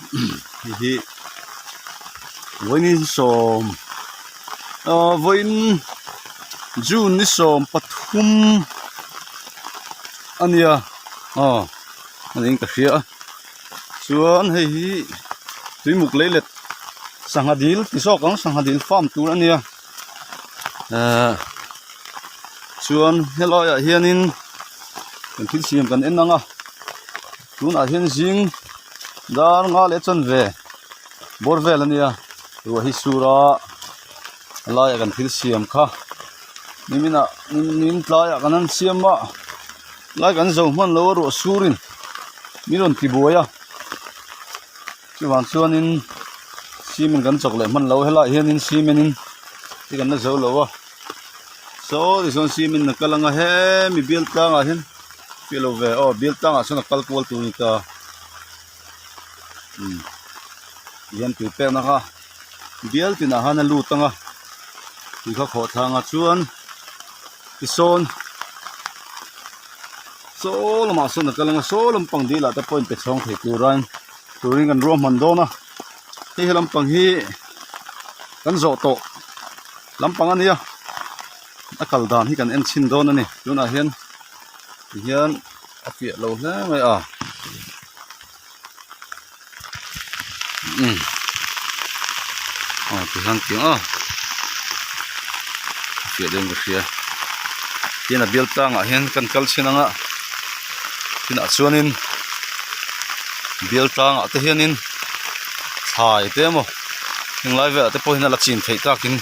Hei hi vawiin sawm ahh vawiin June ni 13 a nia aw a niin ka hria a chuan hei hi tuimuk lei let sangha dil ti zawk ang sangha dil farm tur a nia ehh chuan helai ah hianin kan thil siam kan en ang a tunah hian zing dar nga leh chanve bawr vel a nia ruah hi sur a a laiah kan thil siam kha niminah nim tlaiah kan han siam a lai kan zo hman lo a ruah surin min rawn ti buai a chuvang chuanin cement kan chawk leh hman lo helaiah hianin cement in hi kan la zo lo a saw tichuan cement a kal ang a hemi bial tlangah hian fiah lo ve aw bial tlangah sawn a kal kual tur a ni ta umm tihian tui pekna kha bial tinah khan a lut ang a tui kha khawh thla ang a chuan tisawn saw lamah sawn a kal ang a saw lampang dil ah te pawh in pe chhawng thei turin turin kan ruahman dawn a hei he lampang hi kan zawh tawh lampang a nia a kal dan hi kan en chhin dawn a ni tunah hian tihian a fiah lo hle mai a umm aw tihian tiang a a fiah deuhin ka hria tin a bial tlangah hian kan kal chhin ang a tinah chuanin bial tlangah te hianin thlai te emaw heng lai velah te pawh hian a la chin theih takin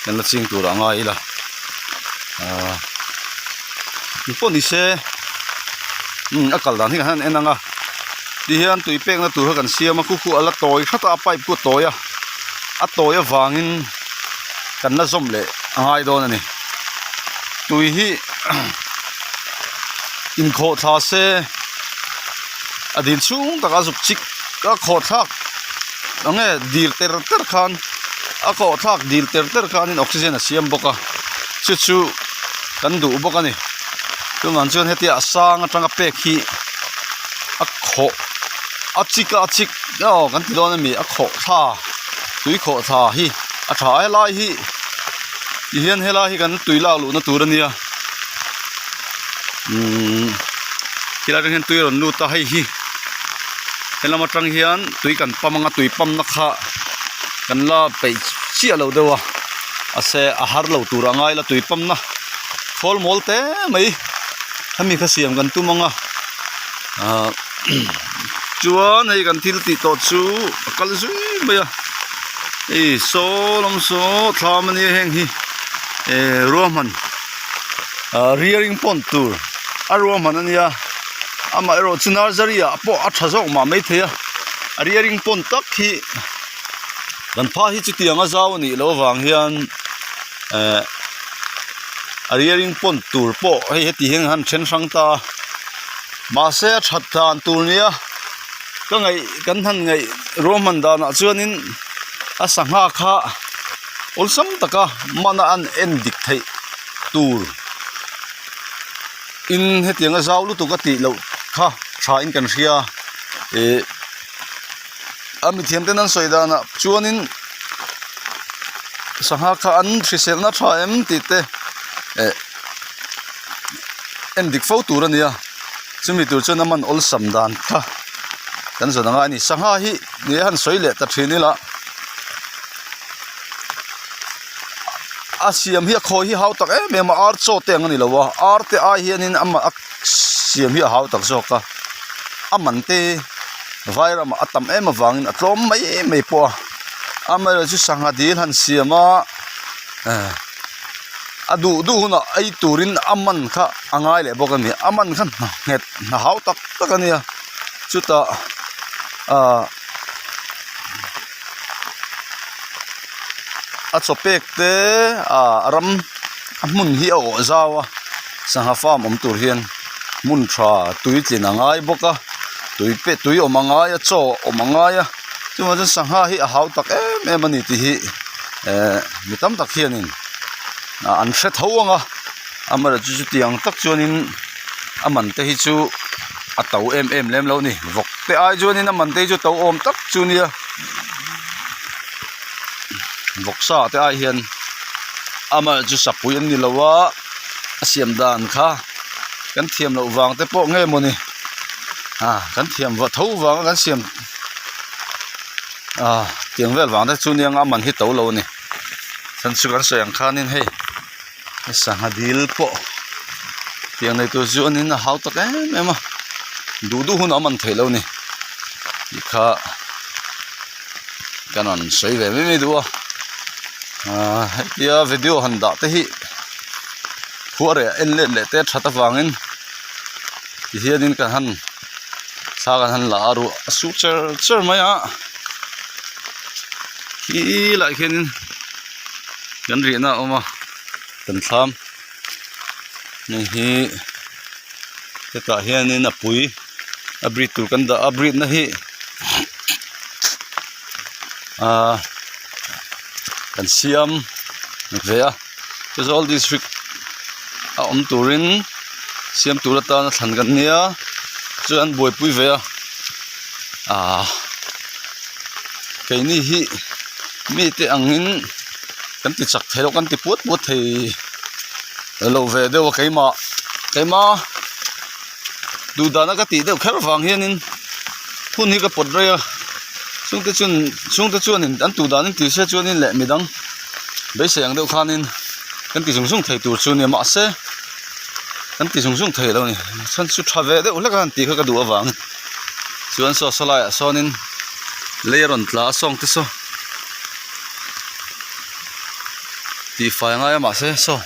kan la ching tur a ngai ila ahh engpawh ni se umm a kal dan hi kan han en ang a tihian tui pekna tur kha kan siam a khu khu a la tawi hrat a a pipe khu a tawi a a tawi avangin kan la zawm leh a ngai dawn a ni tui hi inkhawh thla se a dil chhung takah a zuk chik a khawh thlak eng nge dil ter ter khan a khawh thlak dil ter ter khanin oxygen a siam bawk a chu chu kan duh bawk a ni chuvang chuan hetia a sang atanga pek hi a khawh a chik a a chik aw kan ti dawn ami a khawh thla tui khawh thla hi a tha a helai hi tihian helai hi kan tui lak luhna tur a nia umm helai atang hian tui a rawn lut a hei hi helam atang hian tui kan pump anga tui pump na kha kan la peih chiah lo deuh a mahse a har lo tur a ngai la tui pump na khawl mawl te mai hemi kha siam kan tum ang a ahh chuan hei kan thil tih tawh chu a kal zui mai a hei saw lam saw thlam ania heng hi eh ruahman ah rearing pond tur a ruahman ania amaherawh chu nursery ah pawh a tha zawk mah maithei a a rearing pond tak hi kan pha hi chutiang a zau anih loh avang hian eh a rearing pond tur pawh hei heti hian an han then hrang ta a mahse a that dan tur nia ka ngaih kan han ngaih ruahman danah chuanin a sangha kha awlsam taka mana an en dik theih tur in hetiang a zau lutuk a tih loh kha tha in kan hria ih a mithiam ten an sawi danah chuanin sangha kha an hriselna tha em tih te eh en dik fo tur a ni a chumi tur chuan a man awlsam dan kha kan zawn angai a ni sangha hi ni a han sawi leh ta thin ila a siam hi a khawi hi hau tak em em a ar chaw te ang a ni lo a ar te ai hianin amah a siam hi a hau tak zawk a a man te vai ramah a tam em avangin a tlawm mai mai pawh a amaherawhchu chu sangha dil han siam a eh a duh duh hunah ei turin a man kha a ngai leh bawk a ni a man kha hna nghet hna hau tak tak a nia chutah ah a chaw pek te ah a ram a hmun hi a awh zau a sangha farm awm tur hian hmun tha tui tlin a ngai bawk a tui pe tui awm a ngai a chaw awm a ngai a chuvang chuan sangha hi a hau tak em em a ni tih hi eh mi tam tak hianin ah an hre tho ang a amaherawhchu chutiang tak chuanin a man te hi chu. A to em em lem lo a ni vawk te ai chuanin a man te hi chu to awm tak chu nia vawk sa te ai hian amaherawh chu sapui an ni lo a a siam dan kha kan thiam loh vang te pawh nge mawni ah kan thiam va tho vang a kan siam ah tiang vel vang te chu nia a man hi to lo a ni chhan chu kan sawi ang khanin hei. Sangha dil pawh tiang nei tur chuanin a hau tak em em a duh duh hunah a man theih loh a ni tih kha ka rawn sawi ve mai mai duh a ahh hetia video han dah te hi khua reh en let leh te a that avangin tihianin kan han thla kan han la a ruah a su cher cher mai a khi lai khianin. Kan rihna a awm a kan thlam hei hi hetah hianin a pui a bridge tur kan dah a bridge na hi ahh kan siam ve a Aizawl district a awm turin siam tur atana thlan kan nia chuan an buaipui ve a ahh keini hi. Mite angin kan ti chak thei lo kan ti puat puat thei lo ve deuh a keimah keimah duh dana ka tih deuh kher vang hianin hun hi ka pawt rei a chungte chuan chungte chuanin an duh danin ti se chuanin leh midang beisei ang deuh khanin kan ti zung zung thei tur chu a nia mahse kan ti zung zung thei lo a ni chhan chu tha ve deuh hlek a han tih kha ka duh avangin. Chuan saw saw laiah sawnin lei a rawn tla a sawng te saw tihfai a ngai a mahse saw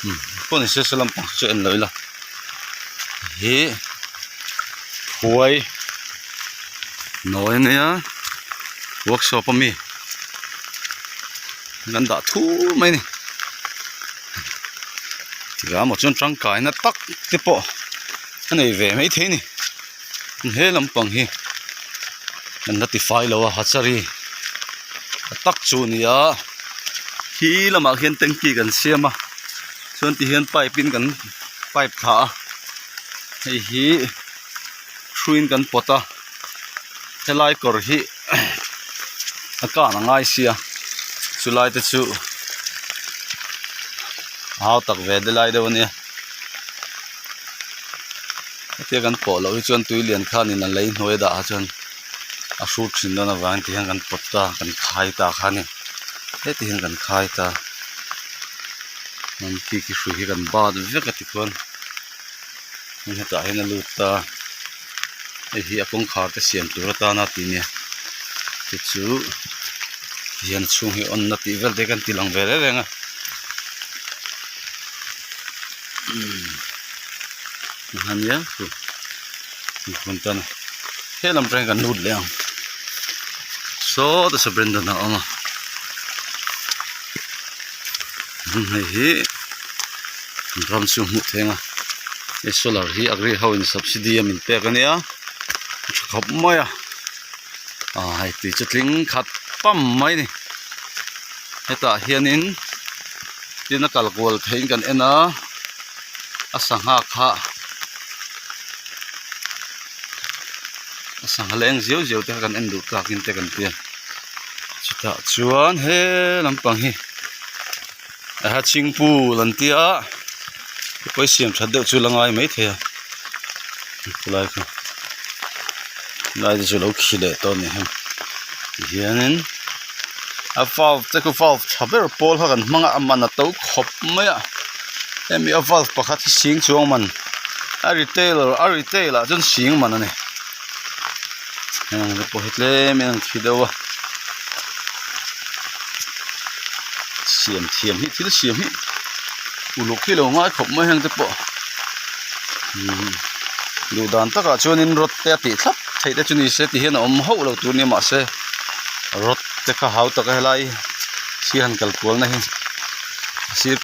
umm pawh ni se saw lampang chu en lo ila hi phuai nawi a nia workshop ami an dah thur mai a ni. Tikah maw chuan tangkaina tak te pawh a nei ve maithei a ni he lampang hi an la tifai lo a hachari tak chu a ni a khi lamah khian tanky kan siam a chuan ti hian pipe in kan pipe thlah a hei hi hruiin kan pawt a helai kawr hi a kân a ngai sia chulai te chu a hau tak ve de lai deuh a nia hetia kan pawh loh hi chuan tui lian khanin a lei hnuai a dah ah chuan a hrut thin dawn avangin ti hian kan pawt ta kan khai ta kha a ni heti hian kan khai ta chuan khi khi hrui hi kan bat vek a tikhuan hetah hian a lut ta. Hei hi a kawngkhar te siam tur atana tih nia te chu tihian a chhung hi on na tih vel te kan ti lang ve reng reng a umm ania chu hun tan a helam atangin kan lut leh ang sawtah saw Brandon a awm a hei hi ram chu hmuh theih ang a hei solar hi agri ho in subsidy a min pek ania a tha khawp mai a ah hei tui chu tling khat pam mai a ni hetah hianin tin a kal kual theihin kan en a a sangha kha a sangha leng ziau ziau te kha kan en duh takin te kan tia chutah chuan he lampang hi. A hatching pool an tia pawh siam that deuh chu la ngai maithei a khulai khu lai te chu lo khi leh tawh a ni heng tihianin a valve te khu valve tha ber pawl kha kan hmang a a man a to khawp mai a hemi a valve pakhat hi sing chuang man a retailer a retail ah chuan sing man a ni heng te pawh hi tlem in an khi deuh a. Siam thiam hi thil siam hi uluk hi lo ngai khawp mai heng te pawh umm duh dan takah chuanin rod te a tih thlap theih te chu ni se ti hian a awm hauh lo tur nia mahse rod te kha hau tak a helai sir han kal kual na hi a sir.